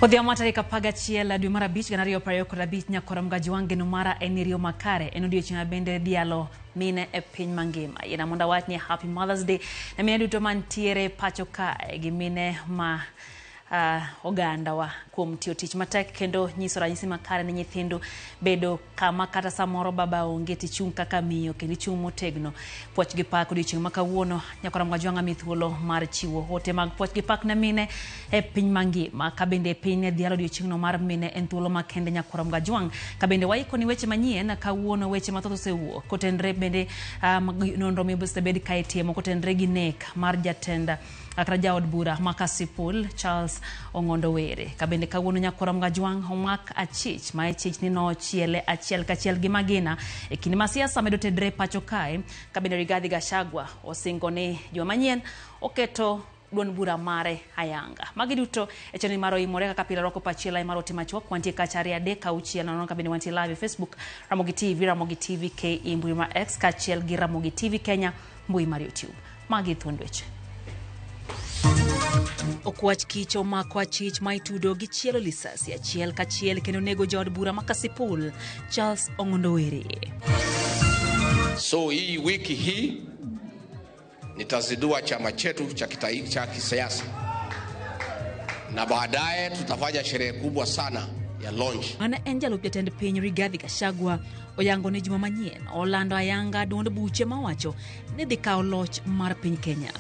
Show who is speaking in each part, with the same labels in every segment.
Speaker 1: Odhiambo tarik 11 dwe mar 5 2025 nyakora Mgajwang' geno mara en riyo makare en odiochieng' ma bende dhialo mine e piny mangima. Yiena mondo awach ni Happy Mother's Day ne mine duto mantiere pacho kae gi mine ma ogandawa kuom tiyo tich matek kendo nyiso ranyisi makare ne nyithindo bedo kama kata samoro baba onge tichung' kaka miyo kendo ichung' motegno. Puoch gi pak odiochieng' ma kawuono nyakora Mgajwang' ami thuolo mar chiwo ote mag puoch gi pak ne mine e piny mangima ka bende piny dhialo odiochieng'no mar mine en thuolo makende nyakora Mgajwang' ka bende waiko ni weche manyien kawuono weche mathoth osewuok kotenre bende nonro mosebed ka itimo kotenre gi nek mar jatend kata jaod bura ma Kasipul Charles Ong'ondo Were. Ka bende kawuono nyakora Mgajwang' omak achich ma ichich ni nochiele achiel kachiel gi magina e kinde ma siasa medo tedre pacho kae. Ka bende Rigathi Gachagua osingo ni juma manyien oketo duond bura mare ayanga. Magi duto e chenro mar Oimore kaka pile rwako pachi e mar ote machuok. Wantie kacha 2 3 6 nono ka bende wantie live e Facebook Ramogi TV, Ramogi TV KE mbui mar X kaachiel gi Ramogi TV Kenya mbui mar YouTube. Magi thuond weche. Okwach kich omako achich ma itudo gi chielo lisasi achiel kachiel kendo nego jaod bura ma Kasipul Charles Ong'ondo Were.
Speaker 2: So hii wiki hii nitazindua chama chetu cha kisiasa na baadaye tutafanya sherehe kubwa sana ya launch.
Speaker 1: Mane en jalup jatend piny Rigathi Gachagua oyango ni juma manyien olando ayanga duond buche mawacho ni dhi kawo loch mar piny Kenya.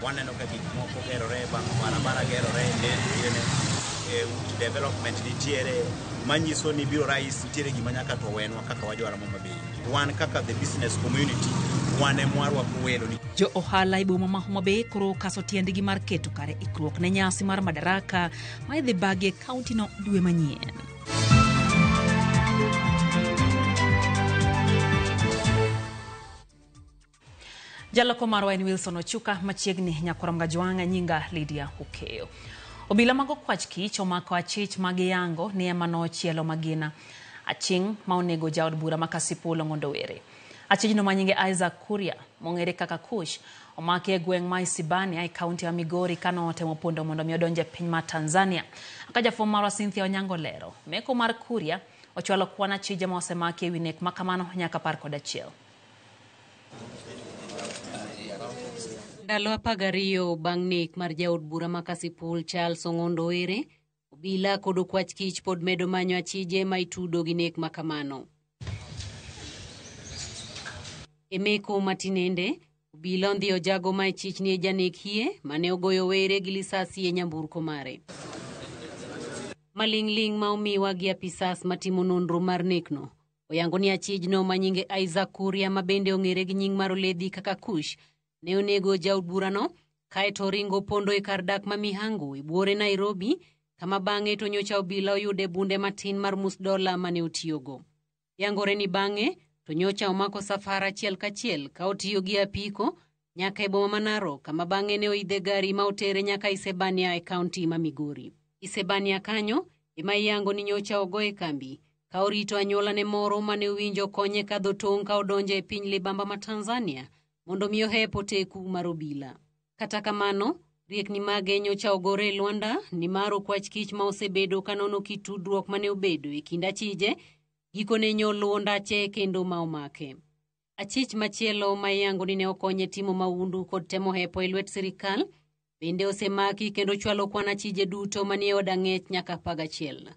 Speaker 3: Waneno ka gik moko gerore, bang' barabara gerore, development nitiere, manyiso ni biro rais nitiere gima nyaka to wenwa kaka wajwara Homa Bay. Wan kaka the business community, wan ema warwako welo.
Speaker 1: Jo ohala e boma ma Homa Bay koro kaso tiendgi mar keto kare ikruok ne nyasi mar Madaraka ma idhi bagi e kaunti no dwe manyien. Jaloko marwa en Wilson Ochuka machiegni nyakora Mgajwang' nyinga Lydia Okeyo. Obila mag okwach kich omako achich mag yango ni ema nochielo magina aching' ma onego jaod bura ma Kasipul Ong'ondo Were. Achijno ma nyinge Isaac Kuria mong'ere kaka Kush omaki e gweng' ma Isibania e kaunti ya Migori kano otemo pondo mondo mi odonje piny mar Tanzania. Kaka jafwambo marwa Cynthia Onyango lero, meko mar Kuria ochwalo kwan achije ma osemaki e wi nek ma kamano nyaka 11.
Speaker 4: Ndalo 12 bang' nek mar jaod bura ma Kasipul Charles Ong'ondo Were, obila kod okwach kich pod medo manyo achije ma itudo gi nek ma kamano. E meko matinende, obila ondhiyo jago ma ichich ni e janek hie mane ogoyo Were gi lisasi e nyamburko mare. Maling'ling' ma omiwa gi apisas matimo nonro mar nekno, oyango ni achijno ma nyinge Isaac Kuria ma bende ong'ere gi nying mar oledhi kaka Kush ne onego jaod burano kaeto oringo pondo e kar dak ma Mihango e buore Nairobi, kama bang'e to nyocha obila oyude bunde matin mar mus dola mane otiyogo. Yangore ni bang'e to nyocha omako safar achiel kachiel ka otiyo gi apiko nyaka e boma ma Narok, kama bang'e ne oidhe gari ma otere nyaka Isebania e kaunti ma Migori. Isebania kanyo ema iyango ni nyocha ogo e kambi ka orito anyuolane moro mane owinjo konye kadho tong' ka odonjo e piny libamba ma Tanzania mondo mi ohep oteku mar obila. Kata kamano, riekni mage nyocha ogore e lwanda nimar okwach kich ma osebedo ka nono kit tudruok mane obedo e kind achije gikone nyoluwo ndache kendo ma omake. Achich machielo ma iyango ni ne okonye timo mahundu kod temo hepo e lwet sirikal bende osemaki kendo chwalo kwan achije duto manie od ang'ech nyaka 11.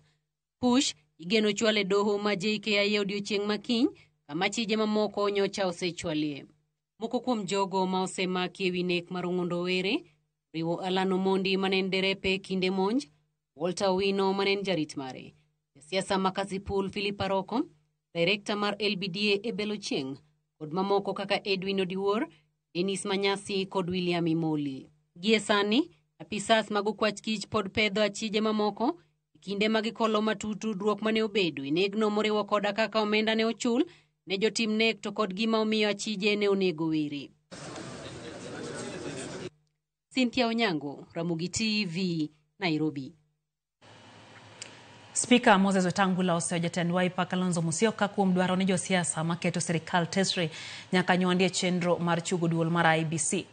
Speaker 4: Kush igeno chwale doho ma JKIA odiochieng' makiny kama achije mamoko nyocha osechwalie. Moko kuom jogo ma osemaki e wi nek mar Ong'ondo Were riwo Alan Omondi mane en derepe kinde monj, Walter Owino mane en jarit mare, jasiasa ma Kasipul Philip Aroko, direkta mar LBDA Abel Ochieng', kod mamoko kaka Edwin Odiwuor, Dennis Manyasi kod William Imoli. Gie sani, apisas mag okwach kich pod pedho achije mamoko e kinde ma gikolo matut tudruok mane obedo e negno moriwo koda kaka omenda ne ochul ne jotim nek to kod gima omiyo achije ne onego Were. Cynthia Onyango, Ramogi TV, Nairobi.
Speaker 1: Spika Moses Wetangula oseyo jatend Wiper Kalonzo Musyoka kuom dwaro ni josiasa maketo sirikal tesre nyaka nywandie chenro mar chugo duol mar IEBC.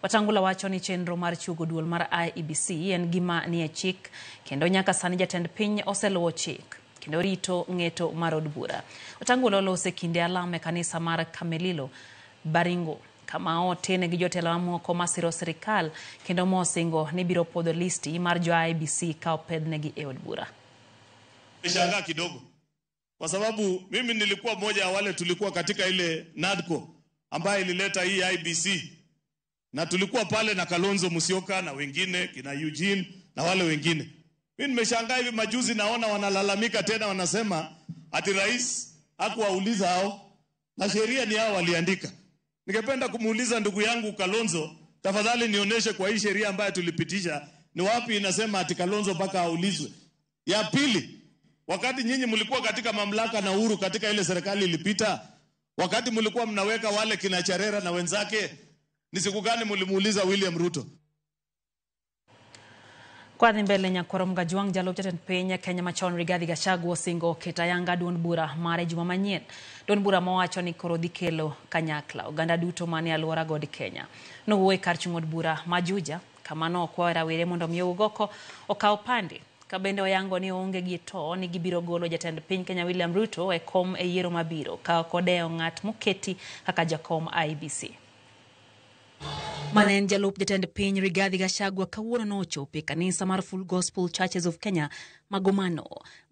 Speaker 1: Wetangula wacho ni chenro mar chugo duol mar IEBC en gima nie chik kendo nyaka sani jatend piny oseluwo chik kendo rito ng'eto mar od bura. Wetangula olose kinde alam e kanisa mar Kamelilo Baringo kama otene gi jotelo mamoko masiro sirikal kendo mosingo ni biro puodho listi mar jo IEBC ka opedhnegi e od bura.
Speaker 5: Nishangaa kidogo kwa sababu mimi nilikuwa mmoja wa wale tulikuwa katika ile NADCO ambayo ilileta hii IEBC, na tulikuwa pale na Kalonzo Musyoka na wengine kina Eugene na wale wengine. Mimi nimeshangaa hivi majuzi naona wanalalamika tena, wanasema ati rais hakuwauliza hao na sheria ni hao waliandika. Ningependa kumuuliza ndugu yangu Kalonzo, tafadhali nionyeshe kwa hii sheria ambayo tulipitisha ni wapi inasema ati Kalonzo mpaka aulizwe. Ya pili, wakati nyinyi mlikuwa katika mamlaka na uhuru katika ile serikali ilipita, wakati mlikuwa mnaweka wale kina Cherera na wenzake, ni siku gani mlimuuliza William Ruto?
Speaker 1: Kwadhi mbele nyakwaro Mgajwang' jalup jatend piny Kenya machon Rigathi Gachagua osingo keto ayanga duond bura mare juma manyien. Duond bura mowacho ni koro dhi kelo kanyakla oganda duto manie alwora god Kenya. Nowuoyo e kar chung' od bura ma Juja kama nokwayo rawere mondo mi owuog oko okaw pande. Ka bende oyango ni oonge gi to ni gibiro golo jatend piny Kenya William Ruto e kom e yiero mabiro ka ok odewo ng'at moketi kaka jakom IEBC. Mane en jalup jatend piny Rigathi Gachagua kawuono nochopo e kanisa mar Full Gospel Churches of Kenya Magomano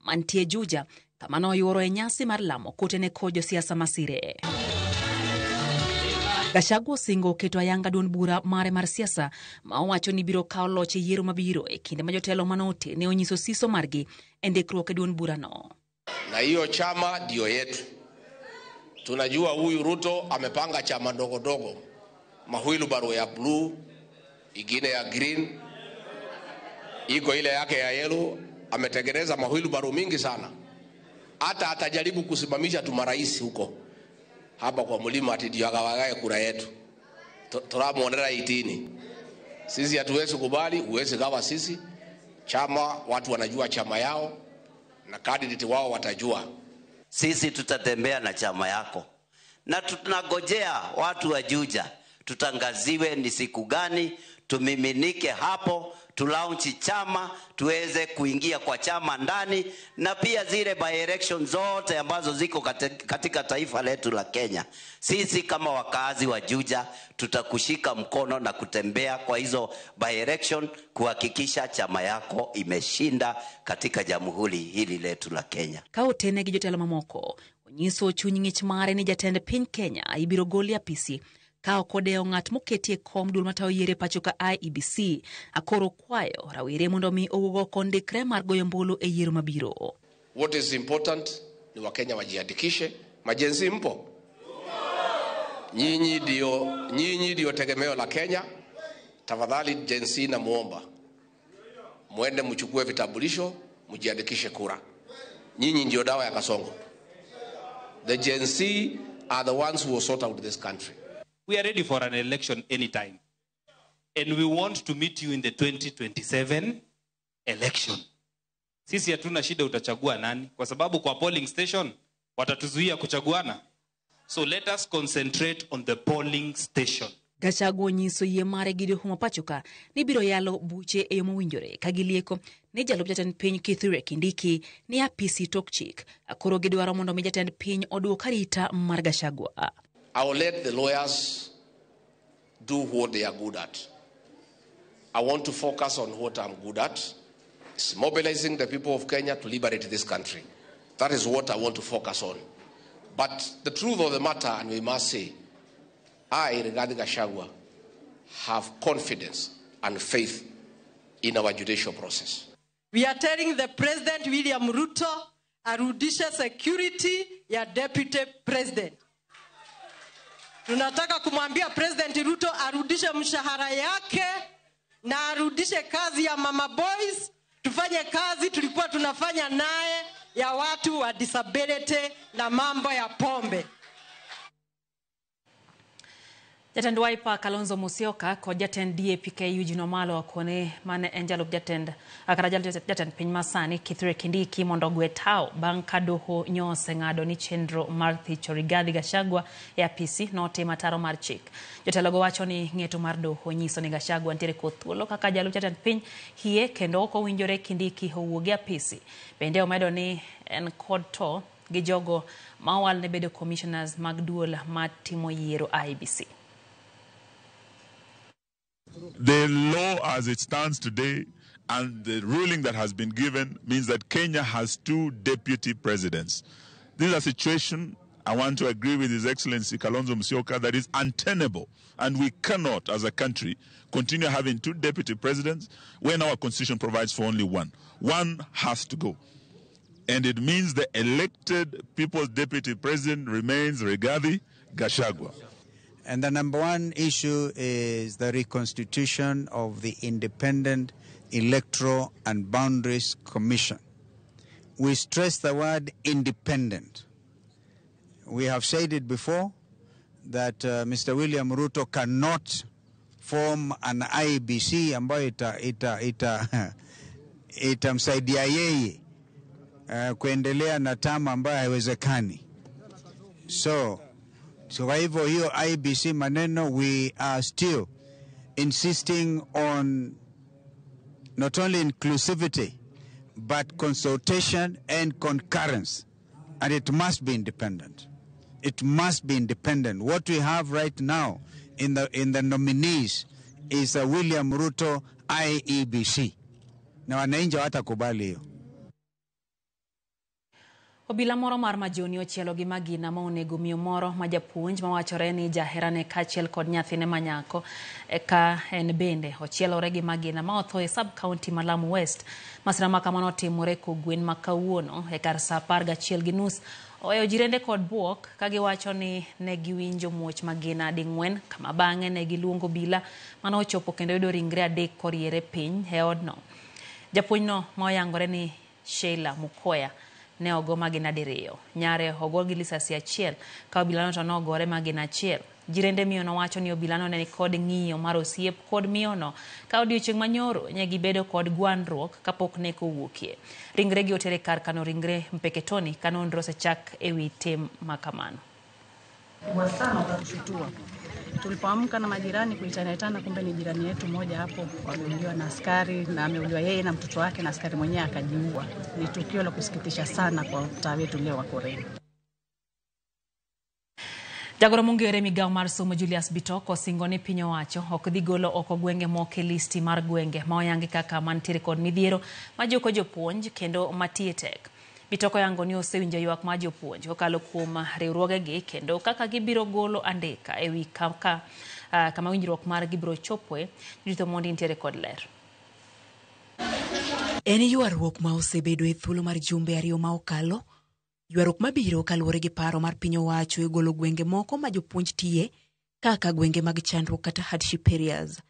Speaker 1: mantie Juja kama noyuoro e nyasi mar lamo kotene kod josiasa masire. Gachagua osingo oketo ayanga duond bura mare mar siasa ma owacho ni biro kawo loch e yiero mabiro e kinde ma jotelo manote ne onyiso siso margi e ndikruok e duond burano.
Speaker 2: Na hiyo chama ndio yetu. Tunajua huyu Ruto amepanga chama ndogo ndogo, mahwilbaro ya blue, ingine ya green, iko ile yake ya yellow. Ametengeneza mahwilbaro mingi sana. Hata atajaribu kusimamisha tu marais huko hapa kwa mlima ati ndio agawagae kura yetu. Turamuonera itini. Sisi hatuwezi kubali, huwezi gawa sisi. Chama, watu wanajua chama yao na candidate wao watajua.
Speaker 6: Sisi tutatembea na chama yako. Na tunagojea watu wa Juja tutangaziwe ni siku gani, tumiminike hapo, tulaunchi chama, tuweze kuingia kwa chama ndani, na pia zile by-election zote ambazo ziko katika taifa letu la Kenya. Sisi kama wakazi wa Juja tutakushika mkono na kutembea kwa hizo by-election kuhakikisha chama yako imeshinda katika jamhuri hili letu la Kenya.
Speaker 1: Ka otene gi jotelo mamoko, onyiso chuny ng'ich mare ni jatend piny Kenya ibiro gol e apisi ka ok odewo ng'at moketi e kom duol matayo yiero e pacho ka IEBC. Akoro kwayo rawere mondo mi owuog oko ndikre mar goyo ombulu e yiero mabiro.
Speaker 2: What is important ni Wakenya wajiandikishe. Majenzi mpo? Nyinyi ndio tegemeo la Kenya. Tafadhali Gen Z na muomba muende mchukue vitambulisho, mjiandikishe kura. Nyinyi ndio dawa ya kasongo. The Gen Z are the ones who will sort out this country.
Speaker 7: We are ready for an election anytime. And we want to meet you in the 2027 election. Sisi hatuna shida utachagua nani, kwa sababu kwa polling station watatuzuia kuchaguana. So let us concentrate on the polling station.
Speaker 1: Gachagua onyiso yie mare gi doho ma pacho ka ni biro yalo buche e yo mowinjore ka gilieko ni jalup jatend piny Kithure Kindiki ni apisi tok chik. Koro gidwaro mondo mi jatend piny oduok arita mar Gachagua.
Speaker 2: I will let the lawyers do what they are good at. I want to focus on what I'm good at. It's mobilizing the people of Kenya to liberate this country. That is what I want to focus on. But the truth of the matter, and we must say, I, Rigathi Gachagua, have confidence and faith in our judicial process.
Speaker 8: We are telling the President William Ruto arudishe security ya Deputy President. Tunataka kumwambia President Ruto arudishe mshahara yake na arudishe kazi ya Mama Boys, tufanye kazi tulikuwa tunafanya naye ya watu wa disability na mambo ya pombe.
Speaker 1: Jatend Wiper Kalonzo Musyoka kod jatend DAP-K Eugene Wamalwa okone mane en jalup jatend kata jatend piny masani Kithure Kindiki mondo ogwe tao bang' ka doho nyo oseng'ado ni chenro mar thicho Rigathi Gachagua e apisi notim ataro mar chik. Jotelogo wacho ni ng'eto mar doho nyiso ni Gachagua nitiere kod thuolo kaka jalup jatend piny hie kendo ok owinjore Kindiki owuog e apisi. Bende omedo ni en kod to gi jogo ma owal ne bedo commissioners mag duol matimo yiero IEBC.
Speaker 9: The law as it stands today and the ruling that has been given means that Kenya has two deputy presidents. This is a situation, I want to agree with His Excellency Kalonzo Musyoka, that is untenable. And we cannot, as a country, continue having two deputy presidents when our constitution provides for only one. One has to go. And it means the elected people's deputy president remains Rigathi Gachagua.
Speaker 10: And the number one issue is the reconstitution of the Independent Electoral and Boundaries Commission. We stress the word independent. We have said it before that Mr. William Ruto cannot form an IEBC ambayo itamsaidia yeye kuendelea na tama ambayo haiwezekani. So kwa hivyo hiyo IEBC maneno, we are still insisting on not only inclusivity but consultation and concurrence, and it must be independent. It must be independent. What we have right now in the nominees is a William Ruto IEBC. Na wananchi hawatakubali hiyo.
Speaker 1: Obila moro mar Majoni ochielo gi magina ma onego miyo moro ma japuonj mawachore ni jaherane kaachiel kod nyathine ma nyako ka en bende ochielore gi magina ma otho e sub county ma Lamu West. Masira ma kamano otimore kogwen ma kawuono e kar saa 11:30 oweyo jirende kod buok ka giwacho ni ne giwinjo muoch magina ding'wen kama bang'e ne giluongo obila mane ochopo kendo yudo ringre adek koriere piny e odno. Japuonjno ma oyangore ni Sheila Mukoya ne ogo magina diriyo, nyare ogo gi lisasi achiel ka obilano to nogore magina achiel. Jirende miyono wacho ni obilano ne nikod ng'iyo mar osiep kod miyono ka odiochieng' manyoro ne gibedo kod gwandruok kapok nek owuokie. Ringre gi otere kar kano ringre Mpeketoni ka nonro osechak ewi tim makamano.
Speaker 11: Sana wakatushutua. Tulipoamka na majirani kuitana, kumbe ni jirani yetu mmoja hapo ameuliwa na askari, na ameuliwa yeye na mtoto wake na askari mwenyewe akajiua. Ni tukio la kusikitisha sana kwa mtaa wetu leo wa Koreni.
Speaker 1: Jagoro mong'ere migawo mar somo Julius Bitok osingo ni piny owacho ok dhi golo oko gwenge moko e listi mar gwenge ma oyangi kaka mantiere kod midhiero ma juko jopuonj kendo matiye tek. Bitok oyango ni osewinjo ywak mar jopuonj kokalo kuom riwruogegi kendo kaka gibiro golo andika ewi kaka kama winjruok margi biro chopoe. Judith Omondi nitiere kod ler.
Speaker 12: En ywaruok ma osebedo e thuolo mar jumbe ariyo ma okalo. Ywaruok mabiro kaluwore gi paro mar piny owacho e golo gwenge moko ma jopuonj tiye kaka gwenge mag chandruok kata hardship areas.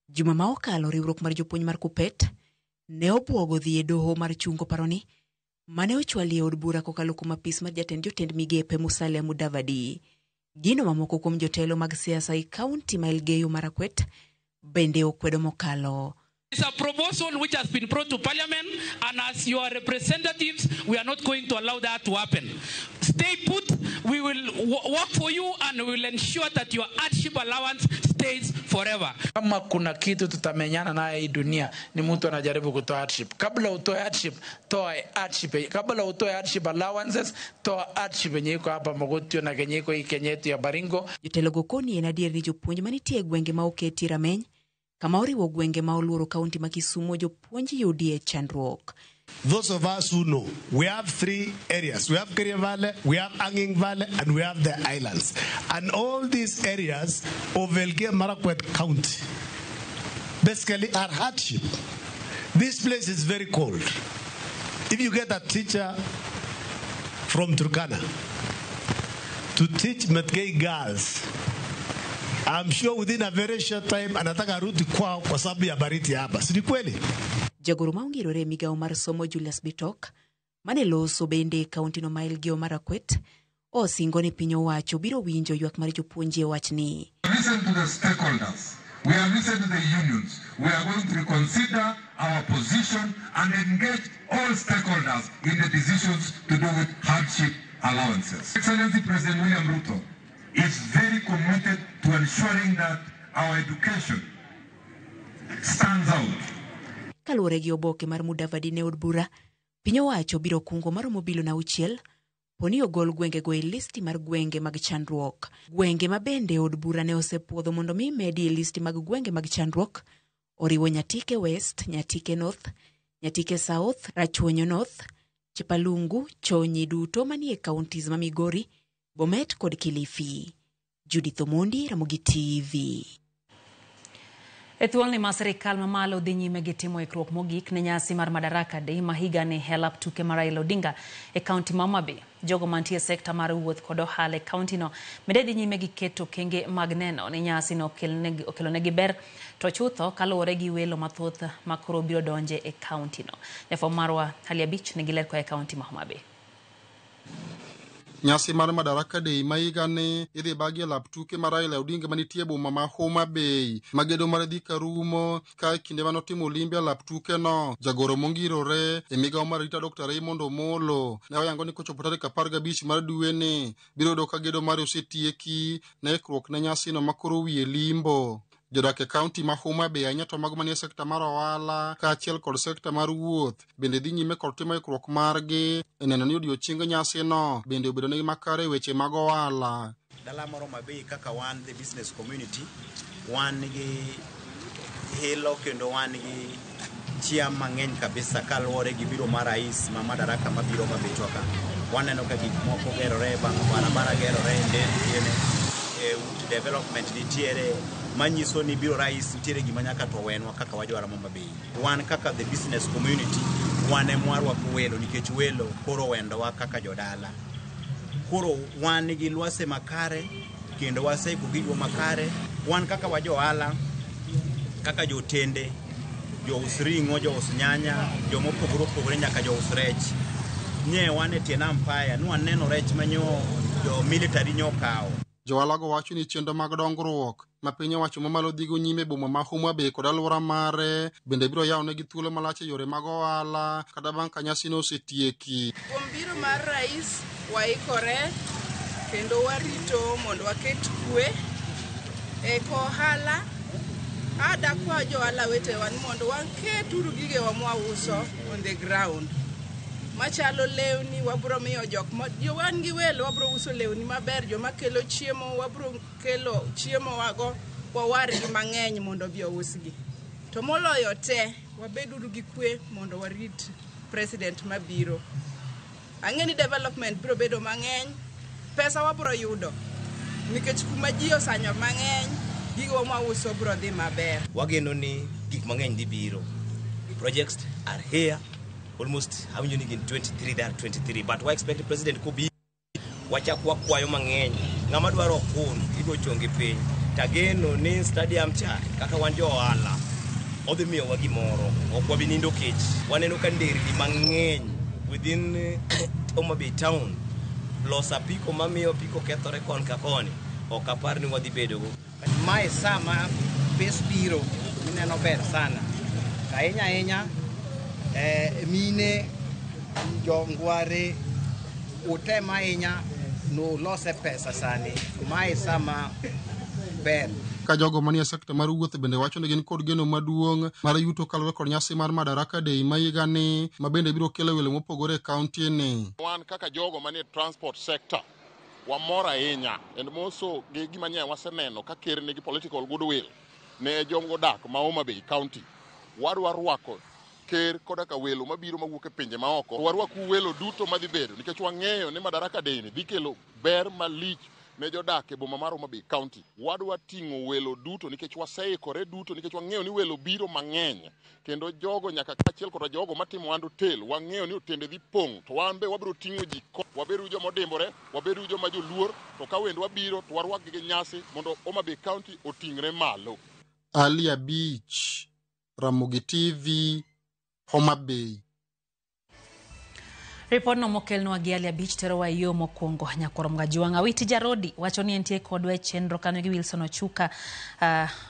Speaker 12: Juma ma okalo riwruok mar jopuonj mar Kupet ne obwogo dhi e doho mar chungo paroni mane ochwali e od bura kokalo kuom apis mar jatend jotend migepe Musalia Mudavadi. Gino mamoko kuom jotelo mag siasa e kaunti ma Elgeyo Marakwet bende okwedo mokalo.
Speaker 13: It's a proposal which has been brought to Parliament, and as your representatives, we are not going to allow that to happen. Stay put, we will work for you and we will ensure that your hardship allowance stays forever.
Speaker 14: Kama kuna kitu tutamenyana naye hii dunia ni mtu anajaribu kutoa hardship. Kabla utoe hardship, toa hardship. Kabla utoe hardship allowances, toa hardship yenye iko hapa Mogotio na kenye iko hii Kenya yetu ya Baringo.
Speaker 12: Jotelo go koni en adier ni jopuonj manitie e gwenge ma oketi rameny kama oriwo gwenge ma oluoro kaunti ma Kisumu jopuonj yudie chandruok.
Speaker 15: Those of us who know, we have three areas. We have Kerio Valley, we have Anging Valley, and we have the islands. And all these areas of Elgeyo Marakwet County basically are hardship. This place is very cold. If you get a teacher from Turkana to teach Metkei girls, I'm sure within a very short time anataka arudi kwao kwa sababu ya baridi hapa. Si ni kweli?
Speaker 12: Jagoro ma ongirore e migawo mar somo Julius Bitok mane loso bende e kaunti no ma Elgeyo Marakwet osingo ni piny owacho biro winjo ywak mar jopuonj e wachni.
Speaker 16: listened to the stakeholders. We have listened to the unions. We are going to reconsider our position and engage all stakeholders in the decisions to do with hardship allowances. Excellency President William Ruto is very committed to ensuring that our education stands out.
Speaker 12: Kaluwore gi oboke mar Mudavadi ne od bura, piny owacho biro kungo maromo bilion 6 poni ogol gwengego e listi mar gwenge mag chandruok. Gwenge ma bende od bura ne osepuodho mondo mi medi e listi mag gwenge mag chandruok oriwo Nyatike West, Nyatike North, Nyatike South, Rachuonyo North, Chepalungu, Chonyi duto manie counties ma Migori, Bomet kod Kilifi. Judith Omondi, Ramogi TV.
Speaker 1: E thuoloni ma sirikal mamalo dhi nyime gi timo ikruok mogik ne nyasi mar Madaraka Day ma higani e lap tuke mar Raila Odinga e kaunti ma Homa Bay. Jogo mantie e sekta mar wuoth kod ohala e kauntino bende dhi nyime gi keto okenge mag neno ni nyasino okelonegi ber to chutho kaluwore gi welo mathoth ma koro biro donje e kauntino. Jafwambo marwa Ali Abich nigi ler koa e kaunti ma Homa Bay.
Speaker 17: Nyasi mar Madaraka Day ma higani idhi bagi e lap tuke mar Raila Odinga manitie e boma ma Homa Bay ma gedo mare dhi karumo ka e kinde manotimo limbe e lap tukeno jagoro mongirore e migawo mar arita Dr. Raymond Omolo ne oyango ni kochopo tarik 15 mar dweni biro yudo ka gedo mare osetieki ne ikruok ne nyasino ma koro wiye limbo. Jodak e kaunti ma Homa Bay ahinya to mago manie sekta mar ohala kaachiel kod sekta mar wuoth bende dhi nyime kod timo ikruok margi e neno ni odiochieng nyasino bende obedo negi makare e weche mag ohala.
Speaker 3: Dala moro Homa Bay kaka wan the business community wan gi hilo kendo wan gi chia mang'eny kabisa kaluwore gi biro mar rais ma Madaraka mabiro Homa Bay ka. Waneno ka gik moko gerore, barabara gerore, nderni development nitiere manyiso ni biro rais nitiere gima nyaka to wenwa kaka wajohala Homa Bay. Wan kaka the business community wan ema warwako welo nikech welo koro wendowa kaka jodala. Koro wan gi lwase makare kendo waseiko gigwa makare. Wan kaka wajohala, kaka jotende, jous ring'o, jous nyanya, jomopogore opogore nyaka jous rech. Nye wan e tie nam paya, nwaneno rech manyo jo military nyokawo.
Speaker 17: Johala wacho ni chenro mag dongruok ma piny owacho mamalo dhigo nyime e boma ma Homa Bay kod alwora mare bende biro yawo negi thuolo malach e yore mag ohala kata bang' ka nyasino osetieki.
Speaker 18: Kuom biro mar rais waikore kendo warito mondo waket kwe e ohala. Adakwa johala wetewa ni mondo waket uru gigewa mwauso on the ground machalo lewni, wabro miyo jok wan gi welo, wabro uso lewni maber, joma kelo chiemo wabro kelo chiemo wago wawargi mang'eny mondo obi ousgi. To moloyo te wabeduru gi kwe mondo warit president mabiro. Ang'e ni development biro bedo mang'eny, pesa wabro yudo nikech kuma ji osanyo mang'eny, gigo mwauso biro dhi maber.
Speaker 19: Wageno ni gik mang'eny dhi biro. Projects are here. Almost awinjo ni gin 23, there are 23, but we expect president kobi wachak wakwayo mang'eny. Ng'ama dwaro okun igo chongi piny. Tageno ni stadium cha kaka wan jo ohala odhi miyowa gimoro, ok wabi nindo kech. Waneno ka nderni mang'eny within Homa Bay town loso apiko mamiyo apiko kethore kon ka koni ok apar ni wadhi bedogo.
Speaker 20: Mae sama pes biro mineno ber sana ahinya ahinya mine jongware utem ahinya nulose pesa sani. Mae sama ber.
Speaker 17: Ka jogo manie sekta mar wuoth bende wacho ni gin kod geno maduong' mar yuto kaluwore kod nyasi mar Madaraka Day ma higani ma bende biro kelo welo mopogore e kaunti ni.
Speaker 21: Wan kaka jogo manie transport sector wamor ahinya and moso gi gima nye waseneno ka ker nigi political goodwill ne jogo dak ma Homa Bay County. Wadwa rwako ker koda ka welo mabiro mawuok e pinje maoko. Warwaku welo duto madhi bedo nikech wang'eyo ni Madaraka Day ni dhi kelo ber malich ne jodak e boma mar Homa Bay County. Wadwa ting'o welo duto nikech waseikore duto nikech wang'eyo ni welo biro mang'eny kendo jogo nyaka kaachiel koda jogo matimo ohand otel wang'eyo ni otende dhi pong' to wan be wabiro ting'o ji. Wabedo joma odimbore, wabedo joma joluor, to ka wendwa biro to warwakgi gi nyasi mondo Homa Bay County oting're malo.
Speaker 17: Ali Abich, Ramogi TV, Homa Bay.
Speaker 1: Ripodno mokelnwa gi Ali Abich terowa e yo mokwongo. Nyakwar Mgajuang' Awiti Jarodi wacho ni entie kodwa e chenro kanyo gi Wilson Ochuka.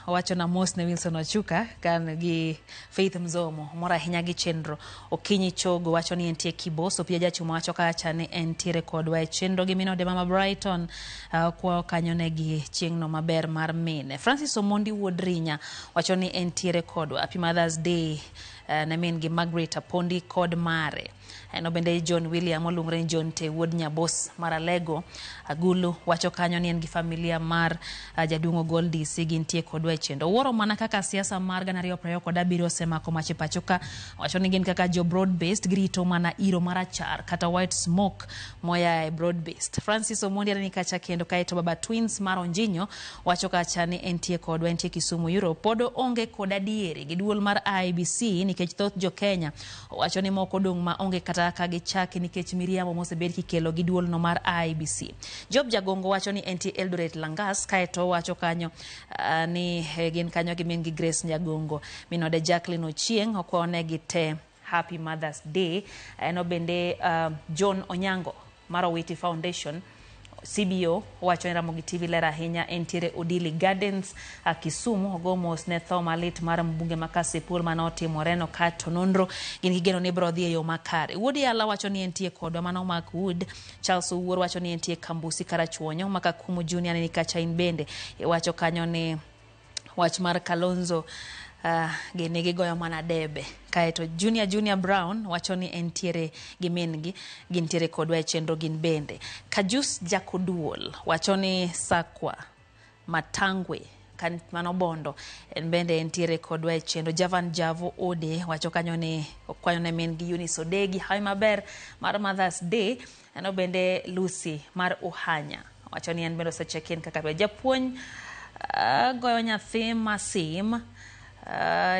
Speaker 1: Owacho na mos ne Wilson Ochuka kan gi Faith Mzomo. Mor ahinya gi chenro. Okinyi Chogo wacho ni entie Kibos. Opia Jachuma wacho kacha ni entiere kodwa e chenro gi minode Mama Brighton. Okwayo kanyo ne gi chieng'no maber mar mine. Francis Omondi wuod Rinya wacho ni entiere kodwa. Happy Mother's Day ne min gi Margaret Apondi kod mare. Eno bende John William oluongre ni John Te wuod Nyabos mar Alego Agulu wacho kanyo ni en gi familia mar jaduong' Ogol DC gintie kodwa e chenro. Wuoro mana kaka siasa mar 2027 osemako mach e pacho ka. Wacho ni gin kaka jo broad based girito mana iro marachar kata white smoke moya e broad based. Francis Omondi aneni kacha kendo kaeto Baba Twins mar Onjinyo wacho kacha ni entie kodwa, entie Kisumu Europe. Pod onge kod adieri gi duol mar IEBC nikech thoth jo Kenya wacho ni moko odong' ma onge kata ka gichaki nikech miriambo mosebed kikelo gi duolno mar IEBC. Job Jagongo wacho ni entie Eldoret Langas, kaeto wacho kanyo ni gin kanyo gi min gi Grace Nyagongo. Minode Jacqueline Ochieng' okwonegi te Happy Mother's Day. Eno bende John Onyango mar Owiti Foundation CBO wacho ni Ramogi TV ler ahinya entiere Odili Gardens Kisumu. Ogo mos ne tho malit mar mbunge ma Kasipul mane otimoreno kato nonro gin gi geno ni biro dhi e yo makare. Wuod Yala wacho ni entie kodwa mano Mark Wood. Charles Owuor wacho ni entie Kambusi Karachuonyo. Makakumu Junior ni kacha in bende wacho kanyo ni wach mar Kalonzo gini gigoyo mana debe. Kaeto Junior Brown wacho ni entiere gi min-gi, gintiere kodwa e chenro gin bende. Kajus Jakoduol wacho ni Sakwa Matangwe kan mano Bondo en bende entiere kodwa e chenro. Javan Javo Ode wacho kanyo ni okwayo ne min gi Eunice Odegi hawi maber mar Mother's Day. Eno bende Lucy mar Uhanya wacho ni en bende osecheck in kaka japuonj goyo nyathi masim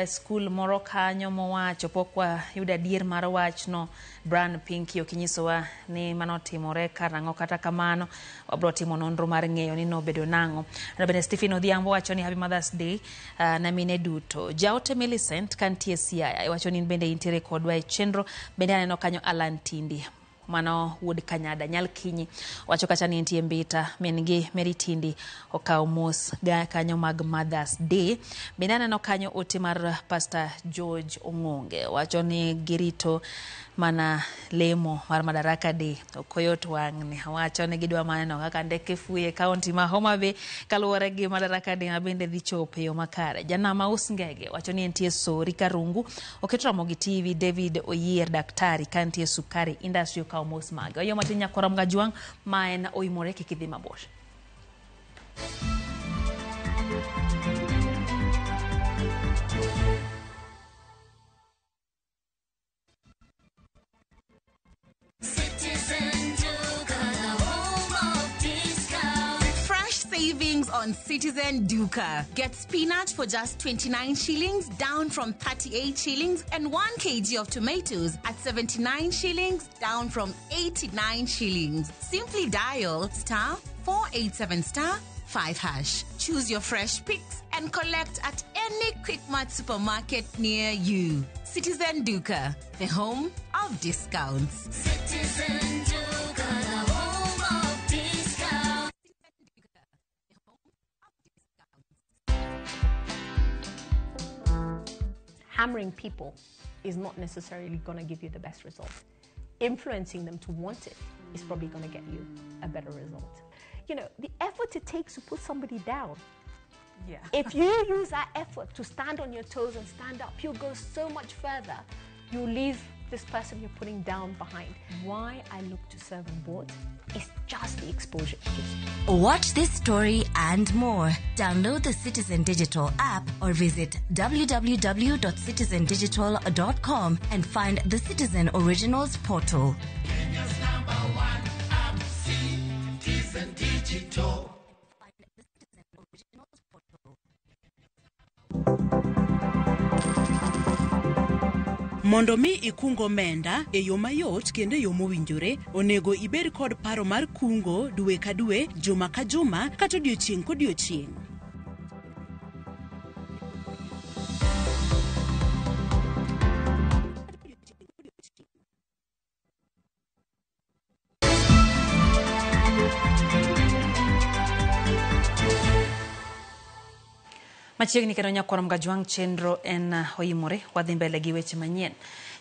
Speaker 1: skul moro kanyo mowacho pok wayudo adier mar wachno. Brian Pinky okinyisowa ni mano timore karang'o, kata kamano wabro timo nonro mar ng'eyo ni nobedo nang'o. Bende Stephen Odhiambo wacho ni Happy Mother's Day na mine duto. Jaote Millicent kantie Siaya wacho ni bende intiere kodwa e chenro. Bende aneno kanyo Alan Tindi mano wuod Kanyada Nyalkinyi wacho kacha ni entie Mbita, min gi Mary Tindi okawo mos ga kanyo mag Mother's Day. Bende aneno kanyo ote mar Pastor George Ong'onge wacho ni girito mana lemo mar Madaraka Day ok oyot wang'ni. Wacho ni gidwa maneno kaka ndeke fuye kaunti ma Homa Bay kaluwore gi Madaraka Day ma bende dhi chopo e yo makare. Janama Us Ngege wacho ni entie Sori Karungu oketo Ramogi TV. David Oyier Daktari kantie Sukari Industry okawo mos mage. Oyo matin nyakwara Mgajuang' ma en oimore kik idhi mabor.
Speaker 4: Savings on Citizen Duka. Get spinach for just 29 shillings, down from 38 shillings, and 1 kg of tomatoes at 79 shillings, down from 89 shillings. Simply dial *487*5#. Choose your fresh picks and collect at any Quickmart supermarket near you. Citizen Duka, the home of discounts.
Speaker 22: Citizen Duka, the home of discounts.
Speaker 23: Hammering people is not necessarily going to give you the best result. Influencing them to want it is probably going to get you a better result. You know, the effort it takes to put somebody down.
Speaker 24: Yeah.
Speaker 23: If you use that effort to stand on your toes and stand up, you'll go so much further. You leave this person you're putting down behind. Why I look to serve on board is just the exposure it gives me.
Speaker 25: Watch this story and more. Download the Citizen Digital app or visit www.citizendigital.com and find the Citizen Originals portal.
Speaker 22: Kenya's number one app, Citizen Digital.
Speaker 26: Mondo mi ikung omenda e yo mayot kendo e yo mowinjore, onego ibed kod paro mar kungo dwe ka dwe, juma ka juma, kata odiochieng' kodiochieng'.
Speaker 1: Machiegni kendo nyakwar Mgajwang' chenro en oimore wadhi mbele gi weche manyien.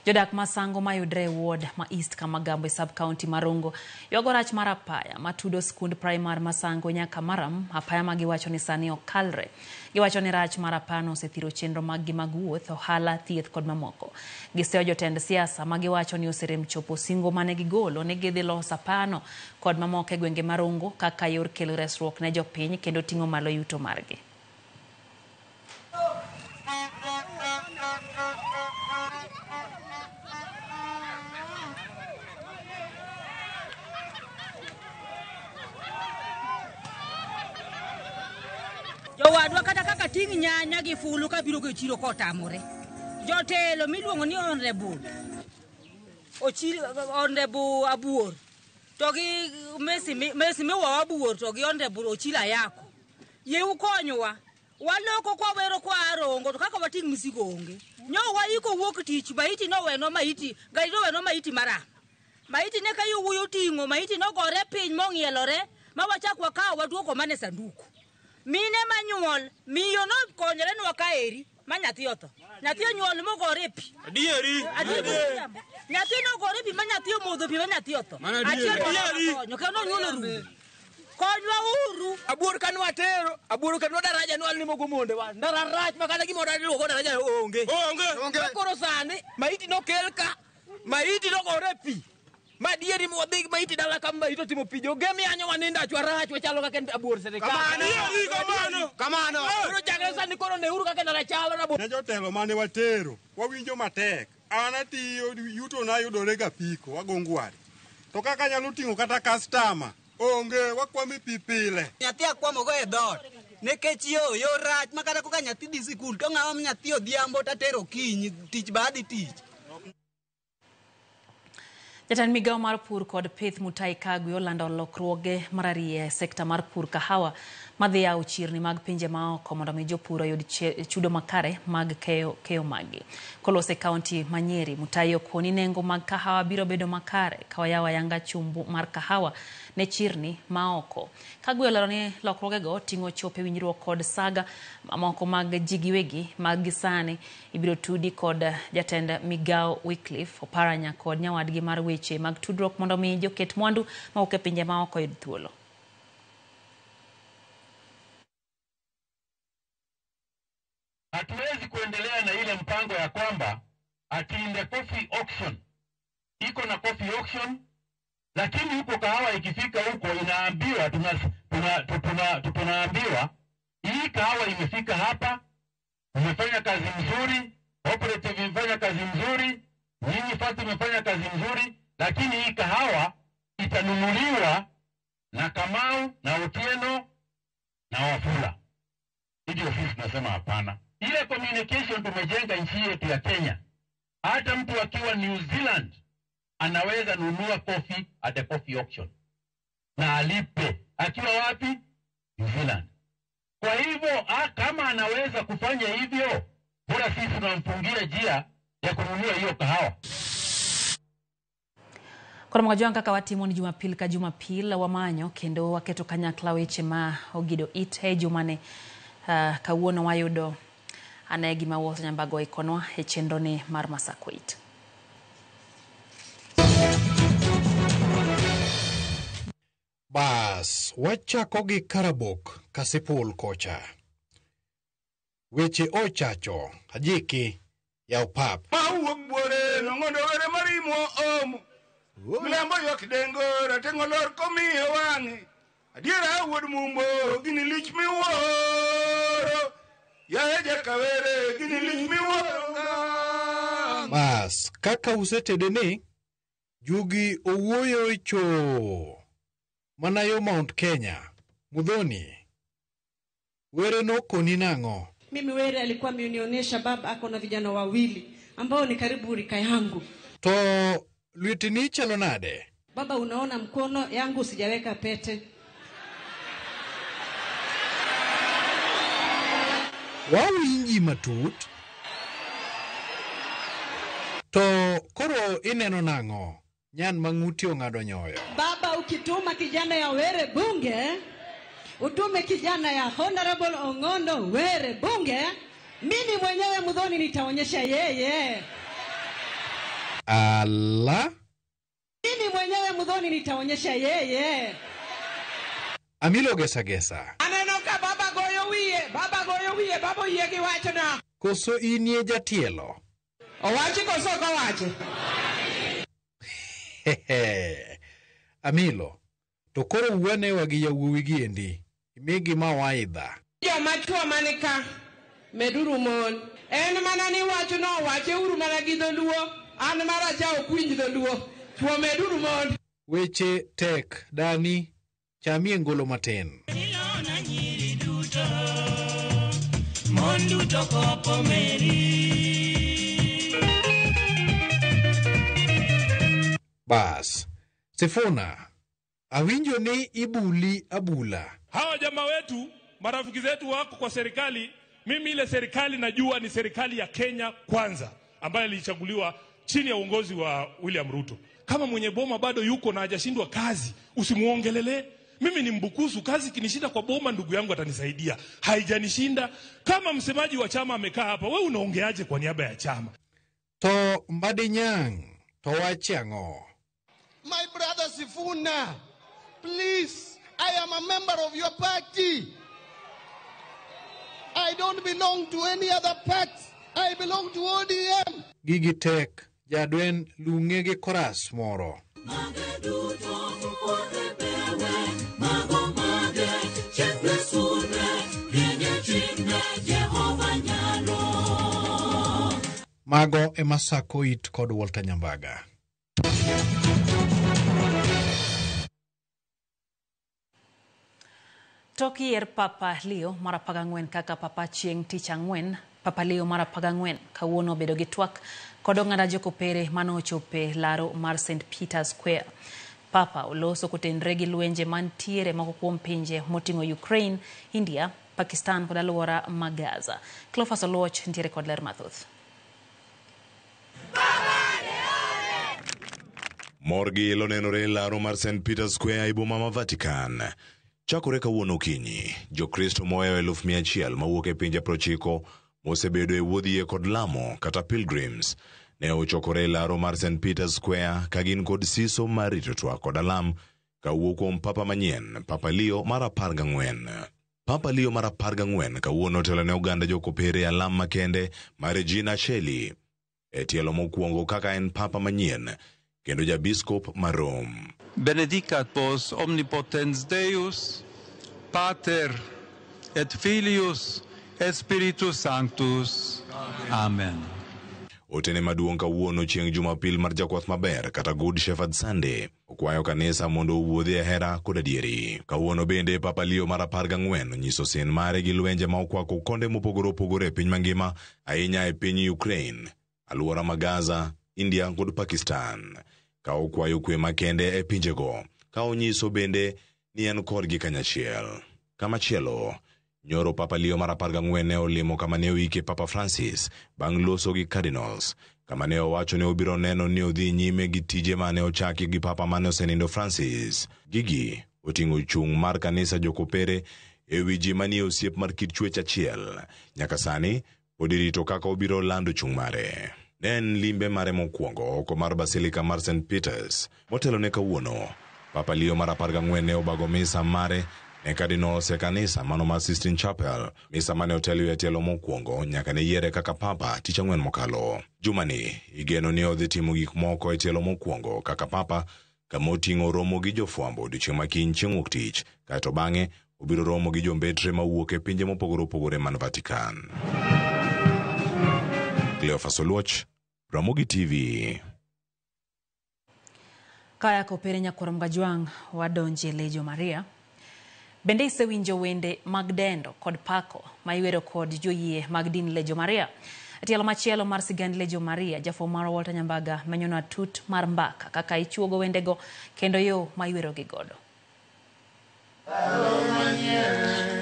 Speaker 1: Jodak ma Sango mayudre e ward ma East Kamagambo e sub county ma Rongo ywago rach mar apaya matudo skund primar ma Sango nyaka Maram, apaya ma giwacho ni sani okalre. Giwacho ni rach mar apayano osethiro chenro maggi mag wuoth, ohala, thieth kod mamoko. Giseyo jotend siasa ma giwacho ni oserem chopo singo mane gigolo ni gidhi loso apayano kod mamoko e gwenge ma Rongo kaka yor kelo resruok ne jopiny kendo ting'o malo yuto margi.
Speaker 2: Jowadwa kata kaka ting' nyanya gi fulu kabiro go e chiro kotamore. Jotelo miluongo ni honorable Ochil honorable Abuor to gi Mheshimiwa Abuor to gi honorable Ochil Ayako. Yie ukonyowa. Waloko kwa wero kwa Rongo to kaka wating' misigo onge. Nyo waiko wuok tich maiti nowenwa maiti gari nowenwa maiti maram. Maiti ne ka yowuoyi oting'o maiti nogore piny mong'ielore ma wachak wakawo waduoko mana e sanduku. Mine manyuol, miyo nokonyore nwa kaeri ma nyathi otho. Nyathi onyuol mogore e pi.
Speaker 5: Adieri.
Speaker 2: Adieri. Nyathi nogore e pi ma nyathi omodho pi ma nyathi otho.
Speaker 5: Mano adieri.
Speaker 2: Achiel to nokonyo, kendo nonyuolo rumo. Konywa uru.
Speaker 5: Abuor ka nwatero, abuor ka nwa daraja nwalimo go monde wa. Ndara rach ma kata gimoro iluoko daraja onge.
Speaker 6: Onge.
Speaker 5: To koro sani maiti nokel ka, maiti nogore e pi. Ma dieri mwadhi maiti dala ka maiti otimo pi. Joge mianyo wanindo achwa rach wachalo kaka en abuor sirikal.
Speaker 6: Kamano.
Speaker 5: Adieri,
Speaker 6: Kamano. Kamano.
Speaker 5: Koro chakre sani koro neuru kaka ndara chalo na
Speaker 6: Ne jotelo mane watero, wawinjo matek. An atiyo, yuto na yudore ga apiko, ago ngware. To kaka anyalo ting'o kata kastama, onge, wakwamo pi pile.
Speaker 7: Nyathi akwamogo e dhoot nikech yo rach ma kata koka nyathi dhi sikul to ng'awa nyathi odhiambo tatero okinyi tich ba adhi tich.
Speaker 1: Jatend migawo mar pur kod pith Mutahi Kagwe olando lokruoge marariya e sekta mar pur kahawa madhi yawo chirni mag pinje maoko mondo mi jopur oyud chudo makare mag keyo maggi. Kolose kaunti ma Nyeri, Mutahi okoni nengo mag kahawa biro bedo makare ka oyawo ayanga chumbu mar kahawa ne chirni maoko. Kagwe olero ni lokruogego ting'o chopo e winjruok kod saga mamoko mag ji giwegi mag gisani ibiro tudi kod jatend migawo Wycliffe Oparanya kod nyawadgi mar weche mag tudruok mondo mi joket mwandu mawuok e pinje maoko oyud thuolo.
Speaker 8: Hatuwezi kuendelea na ile mpango ya kwamba ati in the coffee auction iko na coffee auction, lakini huko kahawa ikifika huko inaambiwa tunaambiwa hii kahawa imefika hapa, umefanya kazi mzuri, cooperative imefanya kazi mzuri, nyinyi fati imefanya kazi mzuri, lakini hii kahawa itanunuliwa na Kamau na Otieno na Wafula. Hivyo sisi tunasema hapana. Ile communication tumejenga nchi yetu ya Kenya, hata mtu akiwa New Zealand anaweza nunua coffee at the coffee auction na alipe akiwa wapi? New Zealand. Kwa hivyo kama anaweza kufanya hivyo, bora sisi tunamfungia njia ya kununua hiyo kahawa.
Speaker 1: Koro Mgajwang' kaka watimo ni Jumapil ka Jumapil wamanyo kendo waketo kanyakla weche ma ogido it e jumane. Kawuono wayudo ane gima Walter Nyambago oikonwa e chenro ni mar Masakwit.
Speaker 24: Bas, wachako gi Karabok Kasipul kocha. Weche ochacho, ajiki ya upap.
Speaker 27: Mawuok buore nong'ondo were marimo omo. Mlambo ywak dengo rateng'o lor komiyo wang'e. Adiera wuod mumbo gini lich miwuoro. Yaye jakawere gini lich miwuoro.
Speaker 24: Bas, kaka usetede ni, jugi owuoyo e choo. Mana yo Mount Kenya, Mudhoni. Were nokoni nang'o?
Speaker 28: Mimi Were alikuwa amenionyesha baba ako na vijana wawili ambao ni karibu rika yangu.
Speaker 24: To lwetini chalo nade?
Speaker 28: Baba, unaona mkono yangu sijaweka pete.
Speaker 24: Wawinji matut. To koro ineno nang'o? Nyan mang'uti ong'ado nyoyo.
Speaker 28: Baba, ukituma kijana ya Were bunge, utume kijana ya Honorable Ong'ondo Were bunge, mimi mwenyewe Muthoni nitaonyesha yeye.
Speaker 24: Ala,
Speaker 28: Mimi mwenyewe Muthoni nitaonyesha yeye.
Speaker 24: Amilo Gesa Gesa.
Speaker 5: Aneno ka baba goyo wiye, baba goyo wiye, baba oyie gi wachna.
Speaker 24: Koso inie jatielo?
Speaker 5: Owachi koso ok owachi?
Speaker 24: Hehe. Amilo, to koro wuonewa gi yawuowi gi endi, imigi mawaidha.
Speaker 5: Joma chwo mani ka, meduru mon. En mana ni wachno wacheuru mana gi dholuo, an maracha ok winj dholuo. Chwo meduru mon.
Speaker 24: Weche tek dani, chamie ngolo matin.
Speaker 22: Mon duto kopo meri.
Speaker 24: Bas, Sifuna, awinjo ni ibuli abula.
Speaker 9: Hawa jamaa wetu, marafiki zetu wako kwa serikali. Mimi ile serikali najua ni serikali ya Kenya Kwanza ambayo ilichaguliwa chini ya uongozi wa William Ruto. Kama mwenye boma bado yuko na hajashindwa kazi, usimuongelelee. Mimi ni Mbukusu, kazi kinishinda kwa boma, ndugu yangu atanisaidia. Haijanishinda. Kama msemaji wa chama amekaa hapa, we unaongeaje kwa niaba ya chama?
Speaker 24: To Mbadi Nyang', to wach ang'o?
Speaker 10: My brother Sifuna, please, I am a member of your party. I don't belong to any other party. I belong to ODM.
Speaker 24: Gigi tek, jadwen lung'e gi koras moro.
Speaker 22: Mage duto orebewe, mago mage, chekre sulwe, rienye chikne, Jehova nyalo.
Speaker 24: Mago ema sako it kod Walter Nyambaga.
Speaker 1: Tok yier Papa Leo mar 14 kaka Papa chieng' tich ang'wen, Papa Leo mar 14 kawuono obedo gi twak kod oganda jokopere mane ochope laro mar St Peter's Square. Papa oloso kotenre gi lwenje mantiere moko kuom pinje moting'o Ukraine, India, Pakistan kod alwora ma Gaza. Cleophas Oluoch ntiere kod ler mathoth.
Speaker 11: Mor gi ilo nenore e laro mar St Peter's Square e boma ma Vatican. Chakore kawuono okinyi, Jokristo mohewo 100,000 mawuok e pinje 90 mosebedo e wuodh yie kod lamo kata pilgrims ne ochokore e laro mar St Peter's Square ka gin kod siso mar rito twak kod alam kawuok kuom Papa manyien, Papa Leo mar 14. Papa Leo mar 14 kawuono otelo ne oganda jokopere e alam makende mar Regina Coeli e tielo mokwongo kaka en Papa manyien kendo jabiskop ma Rome.
Speaker 12: Benedicat vos omnipotens Deus, Pater et Filius et Spiritus Sanctus. Amen.
Speaker 11: Otene maduong' kawuono chieng' Jumapil mar Jakwath Maber kata Good Shepherd Sunday okwayo kanisa mondo owuodhi e hera kod adieri. Kawuono bende Papa Leo mar 14 onyiso sin mare gi lwenje ma okwako konde mopogore opogore e piny mangima, ahinya e piny Ukraine, alwora ma Gaza, India kod Pakistan, ka okwayo kwe makende e pinjego, ka onyiso bende ni en kodgi kanyachiel. Kamachielo, nyoro Papa Leo mar 14 ne olimo kama ne oike Papa Francis bang' loso gi cardinals, kama ne owacho ni obiro neno ni odhi nyime gi tije mane ochaki gi Papa mane osenindo Francis. Gigi oting'o chung' mar kanisa jokopere e wi ji manie osiep mar kit chwech achiel. Nyaka sani pod irito kaka obiro lando chung' mare. Ne en limbe mare mokwongo oko mar Basilica mar St Peters. Motelo ne kawuono, Papa Leo mar 14 ne obago misa mare ne cardinals e kanisa mano mar Sistine Chapel, misa mane otelio e tielo mokwongo nyaka ne yiere kaka Papa tich ang'wen mokalo. Jumani igeno ni odhi timo gik moko e tielo mokwongo kaka Papa, kama oting'o romo gi jofwambo odiochieng' ma kiny chieng' wuok tich, kaeto bang'e obiro romo gi jombetre mawuok e pinje mopogore opogore man Vatican. Cleophas Oluoch, Ramogi TV.
Speaker 1: Kaya kopere nyakwar Mgajwang' wadonje Lejo Maria. Bende isewinjo wende mag dendo kod pako ma iwero kod joyie mag din Lejo Maria? Tielo machielo mar sigand Lejo Maria, jafwambo marwa Walter Nyambaga menyonwa tut mar mbaka kaka ichuogo wendego kendo yo ma iwerogi godo.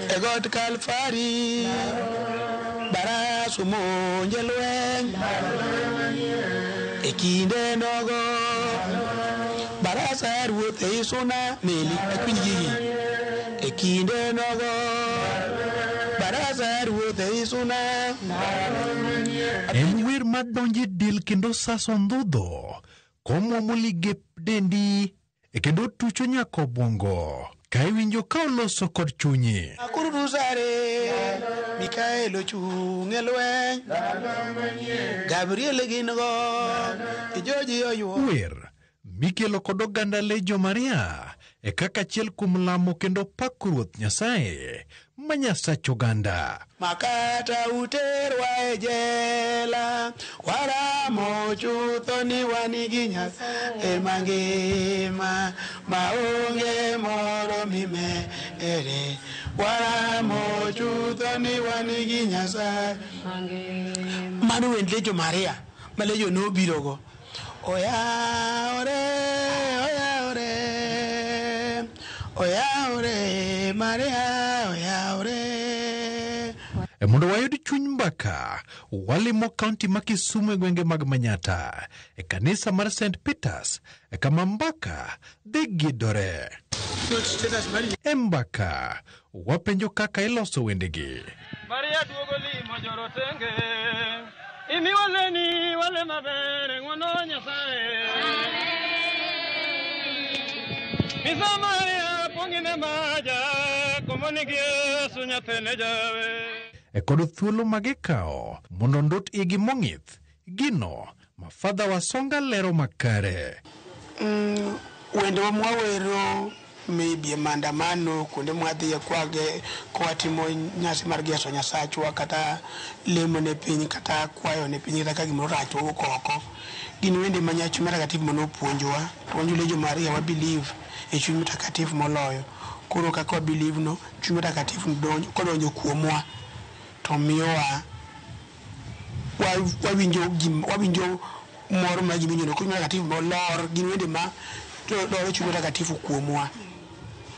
Speaker 13: E got Kalvari, baras omonje lweny. E kinde nogo, barasa ruoth e isuna meli akwinj gigi. E kinde nogo barasa ruoth e isuna.
Speaker 24: En wer madonjo e del kendo saso ndhudho, komwomo ligep dendi e kendo tucho nyaka obwongo. Ka iwinjo ka oloso kod chunyi.
Speaker 13: Akurusare Mikael ochung' e lweny Gabriel gin go Joji oyuo.
Speaker 24: Wer mikelo kod oganda Lejo Maria e kaka achiel kuom lamo kendo pako Ruoth Nyasaye ma Nyasach oganda.
Speaker 13: Makata uterwa e jela waramo chutho ni wan gi Nyasaye mangima maonge moro mimere waramo chutho ni wan gi Nyasaye. Mano wend Lejo Maria ma Lejo nobirogo. Oyaore, oyaore, oyaore, Maria, oyaore.
Speaker 24: E mondo wayud chuny mbaka, walimo kaunti ma Kisumu e gwenge mag Manyata, e kanisa mar St. Peters, e kama mbaka dhi gidore. E mbaka, wapenjo kaka iloso wendegi.
Speaker 3: Maria duogo limo jorotenge imi waleni wale maber ng'wono Nyasaye Misa Maria pong'ine maja komoni gi Yesu nyathine jawe.
Speaker 24: E kod thuolo ma gikawo mondo ndot igi mong'ith, gino ma Fadha Wasonga lero makare.
Speaker 13: Wendewa mwawero maybe e maandamano kuonde mwadhiye kwage kwatimo nyasi mar geso Nyasachwa kata lemo ne piny kata kwayo ne piny kata ka gimoro rach wawuok oko gin wende ma Chuny Mtakatifu manopuonjowa to wan Jolejo Maria wa believe e Chuny Mtakatifu moloyo. Koro kaka wa believe no Chuny Mtakatifu kodonjo kuomwa to miyowa wawinjo mor mar gima iwinjono. Chuny Mtakatifu molor gin wende ma loro Chuny Mtakatifu kuomwa.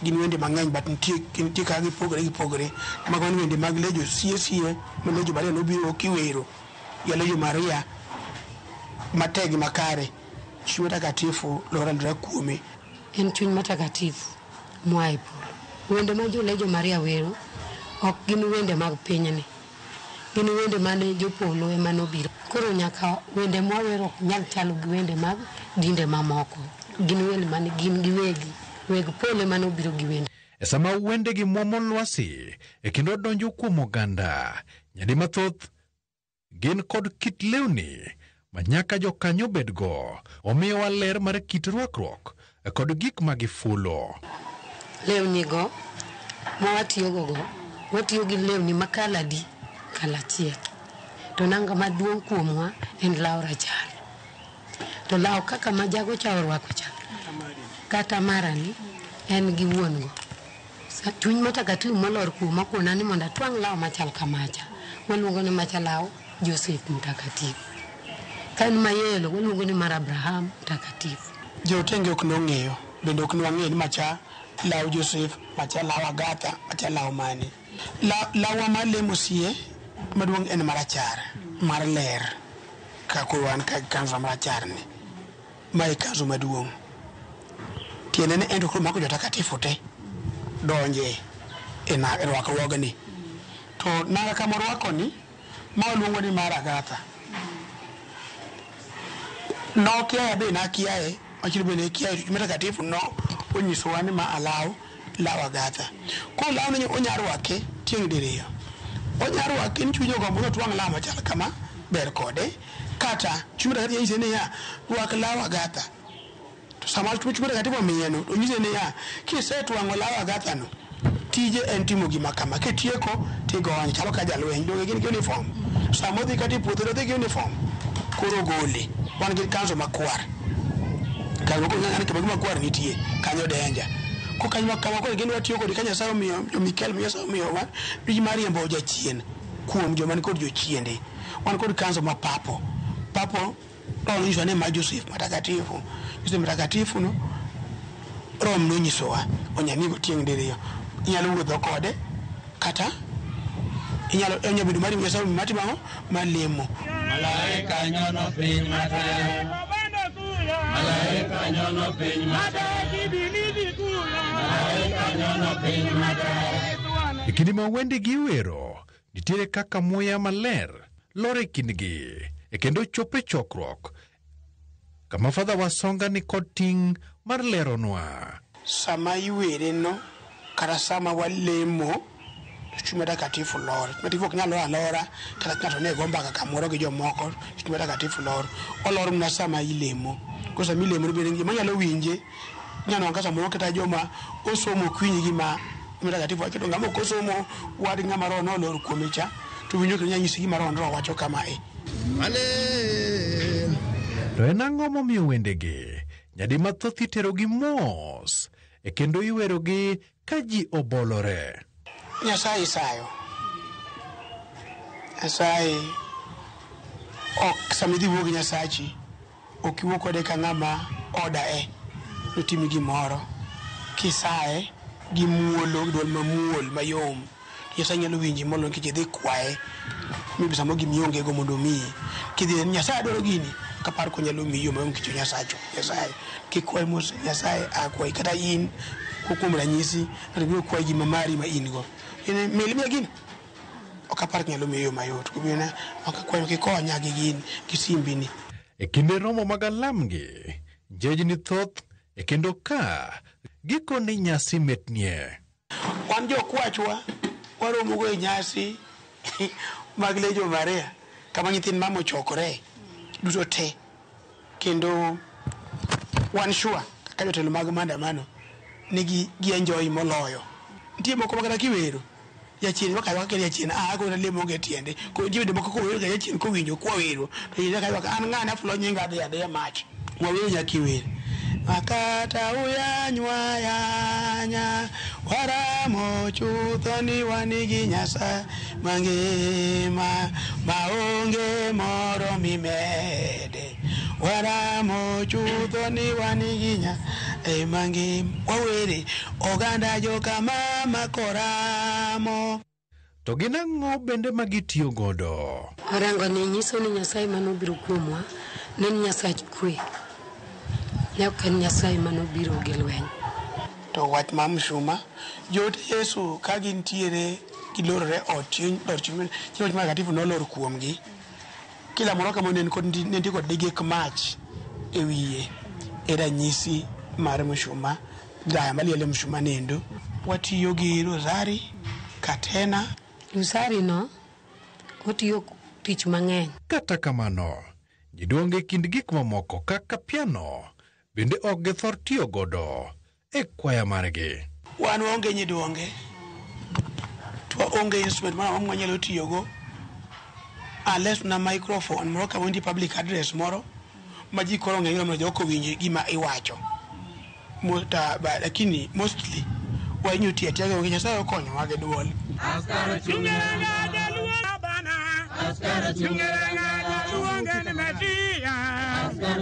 Speaker 13: Gin wende mang'eny but nitie kaka gipogore. Mago wende mag Lejo sie sie ma Lejo Maria nobiro kiwero ya Lejo Maria mategi makare. Chuny Mtakatifu lor alora kuome.
Speaker 14: En Chuny Mtakatifu moa e polo. Wende ma Jolejo Maria wero ok gin wende mag pinyni, gin wende mane jopolo ema nobiro. Koro nyaka wende mwawero ok nyal chalo gi wende mag dinde mamoko. Gin wende mane gin giwegi, weg polo ema nobiro gi wende.
Speaker 24: E sama wendegi mwomo lwasi e kendo donjo kuom oganda, nyadi mathoth gin kod kit lewni ma nyaka jokanyo bedgo. Omiyowa ler mar kit rwakruok kod gik ma gifulo.
Speaker 14: Lewni go ma watiyogo go, watiyo gi lewni ma kala di kala achiel. To nanga maduong' kuomwa en law rachar. To law kaka ma jago cha orwako cha, kata marani en gi wuon go. Chuny Mtakatifu molor kuoma kona ni mondo atwang' law machal kamacha. Waluongo ni macha law Joseph Mtakatifu. Ka en mayelo waluongo ni mar Abraham Mtakatifu.
Speaker 13: Jotenge ok nong'eyo, bende ok nwang'eyo ni macha law Joseph, macha law Agatha, macha law mane. Lawa mar lemo sie maduong' en marachar, mar ler. Kaka wan ka kanzo marachar ni, mae kanzo maduong'. Tiende ni en to koro mako jotakatifu te donje e rwakruogni. To nanga kama orwakoni, ma waluongo ni mar Agatha. Nokiaye be nakiaye, machielo be ne kiaye, Chuny Mtakatifu no onyisowa ni ma alaw law Agatha. Koro lawni onya rwake tieng' diriyo. Onya rwake ni chunye ogombo ni otwang' law machal kama ber kode, kata Chuny Mtakatifu nyise niya, rwak law Agatha. To sama Chuny Mtakatifu omiyeno, to onyise niya, kisetwang'o law Agatha no, tije en timo gima kama, kitieko tigonye, chalo ka jalweny, donge gin gi uniform. Sama odhi kata e puodho to odhi gi uniform, koro gole. Wan gi kanzo makwar. Kanzo kama makwar nitie, kanyo danger. Ko kanyo kama koro gin watiyo kode ka Nyasaye omiyo Mikael Nyasaye omiyowa tij mar riembo jachien kuom joma nikod jochiende. Wan kod kanzo ma papo. Papo Roho nonyisowa ni ma Joseph Mtakatifu. Joseph Mtakatifu no Roho nonyisowa onyamigo tieng' diriyo. Inyalo wuotho kode kata inyalo bedo mari Nyasaye matimo ang'o? Malemo.
Speaker 15: Malaika nyono piny matek. Malaika nyono piny matek.
Speaker 24: E kinde ma wendegi iwero, nitiere kaka muya maler lor e kindgi e kendo chopo e chokruok kama Fadha Wasonga ni kod ting' mar leronwa.
Speaker 13: Sama iwere no kata sama walemo to chuny matakatifu lor. Chuny matakatifu ok nyal lor alora kata ng'ato ne go mbaka kamoro gi jomoko, chuny matakatifu lor. Olor mana sama ilemo. Koro sama ilemo bende joma nyalo winje inyalo nwang'o ka samoro kata joma osomo ok winj gima mtakatifu wacho to ng'ama ok osomo wad ng'ama roho nolor kuome cha to winjo kendo nyalo nyisi gima roho roho wacho kama e.
Speaker 24: To en ang'o momiyo wendegi nyadi mathoth iterogi mos e kendo iwerogi ka ji obolore?
Speaker 13: Nyasaye isayo. Nyasaye ok sama idhi wuo gi Nyasachi ok iwuo kode ka ng'ama oda e notimi gimoro. Kisaye gi muolo gi duol mamuol mayom Nyasaye nyalo winji moloyo nikech idhi kwaye maybe samoro gima ionge go mondo omiyi. Kidhi ni Nyasaye adwaro gini kapar konyalo miyi yo mayom nikech Nyasacho Nyasaye. Kikwaye mos Nyasaye akwayi kata in kuom ranyisi ng'ato biro kwayi gima mari ma in go. In mil miya gino ok apar kinyalo miyi yo mayot. Kobiro ok akwayo kikonya gi gini gi simbi ni.
Speaker 24: E kinde romo mag alamgi, njejni thoth e kendo ka gikone nyasi mitnie.
Speaker 13: Wan jokwachwa waromo go e nyasi mag Legion Maria kama nyithind mama ochokore duto te kendo wan sure kaka jotelo mag maandamano ni gi enjoy moloyo. Nitie moko ma kata kiwero jachien ywak aywaka kendo jachien a koro lemo onge tiende. Koro nitie wende moko kowero ga jachien kowinjo kwawero to ywak aywaka an ng'ane afulo nyinga adhi adhiya mach. Wawero nyaka iwer. Makata uyanywa yanya waramo chutho ni wan gi Nyasaye mangima maonge moro mimede. Waramo chutho ni wan gi Nyasaye mangima. Wawere oganda joka mama koramo.
Speaker 24: To gin ang'o bende ma gitiyo godo?
Speaker 14: Orengo ni nyiso ni Nyasaye manobiro kuomwa ne en Nyasach kwe, ne ok en Nyasaye manobiro gi lweny.
Speaker 13: To wach ma msuma, joote Yesu ka gintiere gilorore ot chieng' dhoot chieng' Roho Mtakatifu nolor kuomgi. Kila moro ka moro ne nitie kod ligek mach e wiye e ranyisi mar msuma, gaya maliel e msuma nendo. Watiyo gi rosari, katena.
Speaker 14: Rosari no otiyo tich mang'eny.
Speaker 24: Kata kamano, joduong' e kind gik mamoko kaka piano bende ok githor tiyo godo e kwaya margi.
Speaker 13: Wan waonge nyiduonge, to waonge instrument moro amora mwanyalo tiyogo unless na microphone moro kama nitie public address moro ma ji koro ng'eny mondo jok owinj gima iwacho. Lakini mostly wahinyo tiyo atiya gi Nyasaye okonyowa gi duol.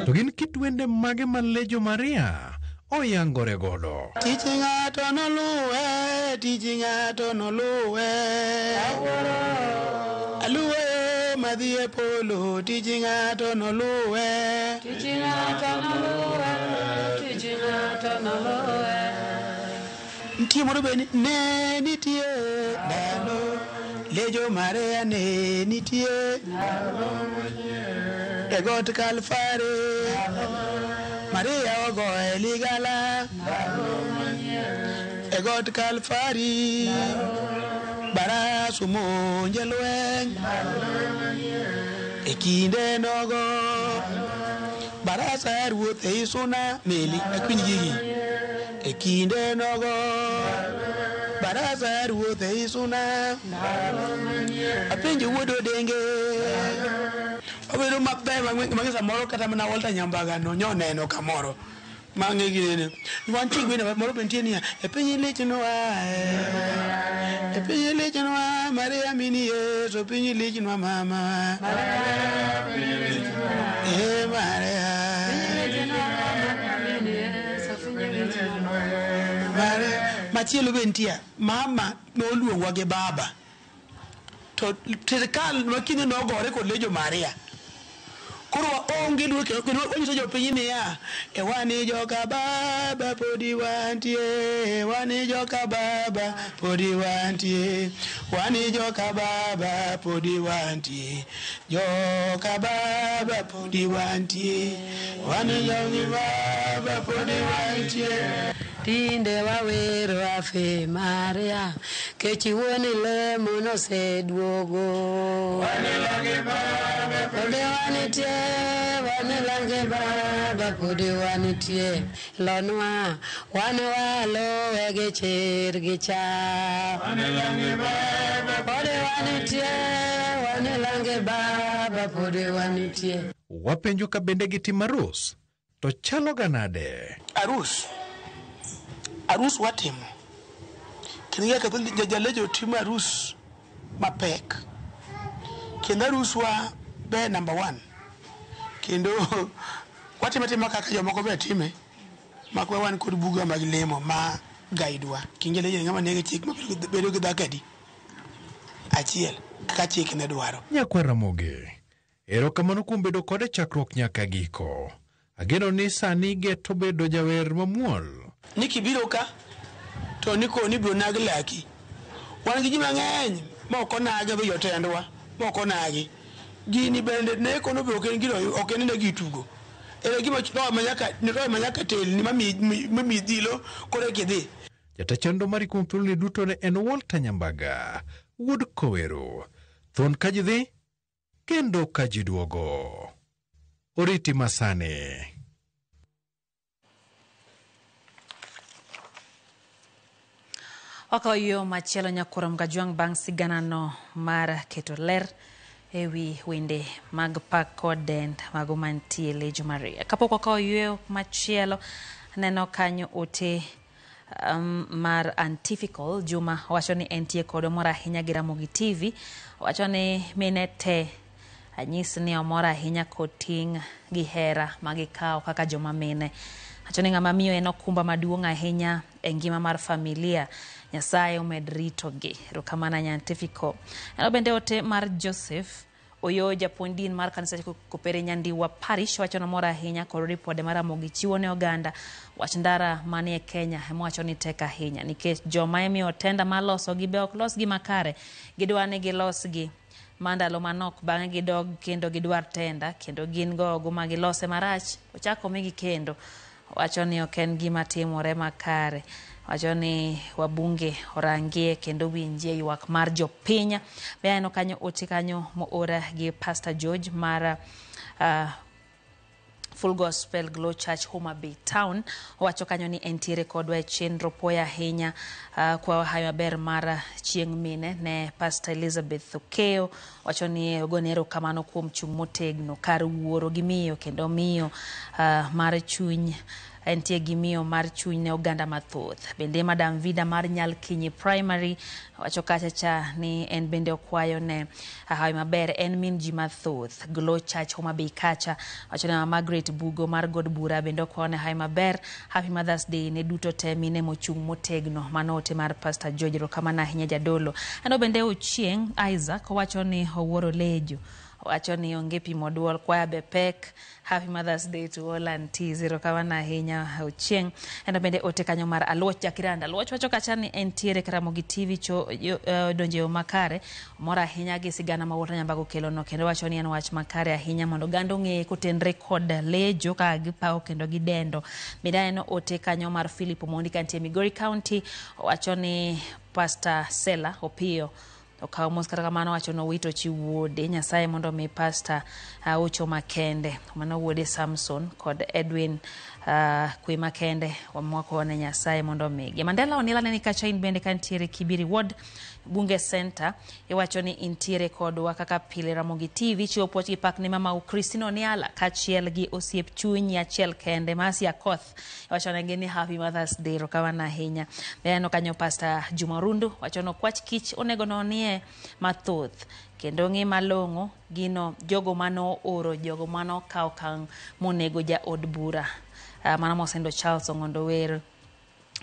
Speaker 24: To gin kit wende mage ma Lejo Maria oyangore godo?
Speaker 13: Tich ng'ato noluwe, tich ng'ato noluwe. Aluwe madhi e polo, tich ng'ato noluwe.
Speaker 14: Tich ng'ato noluwe, tich ng'ato noluwe.
Speaker 13: Nitie moro be ne nitie ndalo Lejo Maria ne nitie e got Kalfari Maria ogoye ligala e got Kalfari Baras omonje lweny e kinde nogo Barasa ruoth ei suna meli akwinj gigi e kinde nogo Barasa ruoth ei suna apenjo wuod Odenge obedo maber mang'e samoro kata mana Walter Nyambaga no nyoneno kamoro mang'e ginene wantie gweno moro be nitie niya e piny lichnwa e piny lichnwa Maria mini Yesu piny lichnwa mama e Maria Maria machielo be nitie mama noluongwa gi baba to sirikal makinde nogore kod Lejo Maria koro waonge Wakuongo iduoke kendo wanyiso jopiny niya, e wani joka baba podi wantie, wani joka baba podi wantie, wani joka baba podi wantie, joka baba podi wantie, wani joka baba podi wantie.
Speaker 14: Tinde wawero Ave Maria, kech wuon lemo noseduogo. Podi wanitie, wanilange baba, podi wanitie. Lonwa, wan walowe gi chir gi cha. Podi wanitie, wanilange baba, podi wanitie.
Speaker 24: Wapenjo ka bende gitimo arus, to chalo ga nade?
Speaker 13: Arus. Arus watimo. Kendo kaka jalejo timo arus mapek. Kendo aruswa be number 1. Kendo watimo atima kaka jomoko be time. Makwa wan kod buga mag lemo ma guide wa. Kinge lejo ng'ama nigi chik ma bedo gi dhako adi? Achiel. Kaka chik ne dwaro.
Speaker 24: Nyakwar Ramogi, erokamano kuom bedo kode chakruok nyaka giko. Ageno ni sani geto bedo jawer mamuol.
Speaker 13: Ni kibiro ka to nikoni biro nag laki. Wan gi ji mang'eny ma ok onagi gi jotendwa, ma ok onagi. Gini bende ne kono be ok en gino, ok en ne gitugo. Ere gima roho ma nyaka telni mamiyi dhilo koro eka idhi.
Speaker 24: Jata chenro mari kuom thuoloni duto ne en Walter Nyambaga, wuod Kowero. Thuon ka ji dhi, kendo ka ji duogo. Oriti masani.
Speaker 1: Wakawo yo machielo nyakwar Mgajwang' bang' siganano mar keto ler ewi wende mag pak kod dend mago mantie Lejo Maria. Kapok wakawo yo machielo, aneno kanyo ote mar Antifical Juma wacho ni entie kod omor ahinya gi Ramogi TV. Wacho ni mine te anyis ni omor ahinya kod ting' gi hera magikawo kaka joma mine. Wacho ni ng'ama miyo en okumba maduong' ahinya e ngima mar familia. Nyasaye omed ritogi. Erokamano Nyantifiko. Eno bende ote mar Joseph Oyo, japuonj din mar kanisa Kopere Nyandiwa Parish, wacho ni omor ahinya kod ripode mar Ramogi chiwo ne oganda. Wach ndara manie Kenya ema wacho ni tek ahinya nikech joma imiyo tenda mar losogi be ok losgi makare. Gidwa ni gilosgi ma ndalo manok bang'e gidog kendo gidwar tenda kendo gin gogo ma gilose marach ochak omigi kendo. Wacho ni ok en gima timore makare. Wacho ni wabunge orangie kendo winjie ywak mar jopiny. Be aneno kanyo ote kanyo moora gi Pastor George mar Full Gospel Glow Church Homa Bay Town. Owacho kanyo ni entiere kodwa e chenro puoyo ahinya kwa hayo maber mar chieng' mine ne Pastor Elizabeth Okeo. Wacho ni ogone erokamano kuom chung' motegno kar wuoro gi miyo kendo miyo mar chuny entie gi miyo mar chuny ne oganda mathoth. Bende Madam Vida mar Nyalkinyi Primary wacho kacha cha ni en bende okwayo ne hawi maber en min ji mathoth. Glow Church Homa Bay kacha wacho ne Margaret Bugo mar God Bura bende okwayo ne hawi maber. Happy Mother's Day ne duto te mine mochung' motegno. Mano ote mar Pastor George, erokamano ahinya jadolo. Ano bende Ochieng' Isaac owacho ni owuoro lejo. Wacho ni onge pimo duol kwaya be pek. Happy Mother's Day to all aunties. Erokamano ahinya Ochieng'. Endo bende ote kanyo mar Aluoch Jakiranda. Aluoch wacho kacha ni entiere Ramogi TV cho donjo e yo makare. Omor ahinya gi sigana ma Walter Nyambago okelono kendo wacho ni en wach makare ahinya mondo oganda ong'e kotenre kod lejo kaka gipawo kendo gidendo. Bende aneno ote kanyo mar Philip Omondi kantie Migori County. Owacho ni Pastor Sela Opiyo okawo mos, kata kamano wacho nowito chi wuode. Nyasaye mondo mi Pastor Aucho makende, mano wuode Samson kod Edwin kwe makende wamwako ne Nyasaye mondo omigi. Mandela Onila neni kacha in bende kantiere Kibiri Ward Bunge Center, iwacho ni intiere kodwa kaka pile. Ramogi TV chiwo puoch gi pak ne mamau Christine Oniala kaachiel gi osiep chuny achiel kende Mercy Akoth. Iwacho negi ni Happy Mother's Day, erokamano ahinya. Be aneno kanyo Pastor Juma Rundu wacho ni okwach kich onego nonie mathoth kendo ng'i malong'o gino jogo mano oro jogo mano okawo okang' monego jaod bura mano mosendo Charles Ong'ondo Were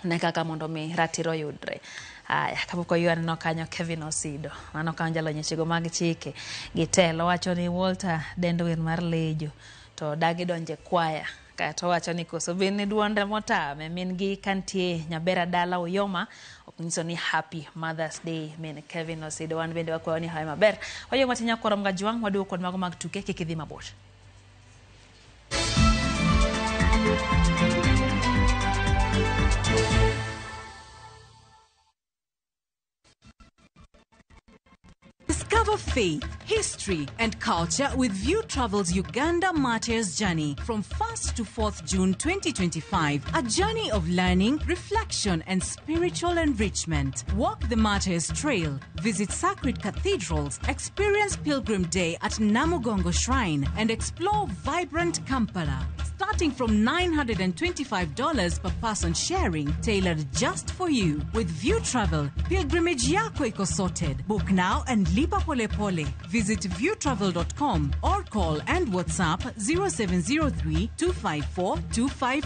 Speaker 1: ne kaka mondo mi ratiro yudre. Aya, kapok oywe aneno kanyo Kevin Osido, mano kanyo jalony e wechego mag chike gi telo, wacho ni Walter dendo wer mar lejo. To To dagi donje kwaya. Kaeto owacho ni koso bed ni duonde motame min gi kantie Nyabera dala Uyoma ok nyiso ni happy Mother's Day min Kevin Osido. Wan bende wakwayo ni hawe maber. Wayo matin nyakwara Mgajwang' waduogo kod mago mag tuke kik idhi mabor.
Speaker 4: Discover faith, history, and culture with View Travel's Uganda Martyrs Journey from 1st to 4th June 2025. A journey of learning, reflection, and spiritual enrichment. Walk the Martyrs Trail, visit sacred cathedrals, experience Pilgrim Day at Namugongo Shrine, and explore vibrant Kampala. Starting from $925 per person sharing, tailored just for you. With View Travel, pilgrimage yako iko sorted. Book now and lipa pole pole. Visit viewtravel.com or call and WhatsApp 0703 254 254.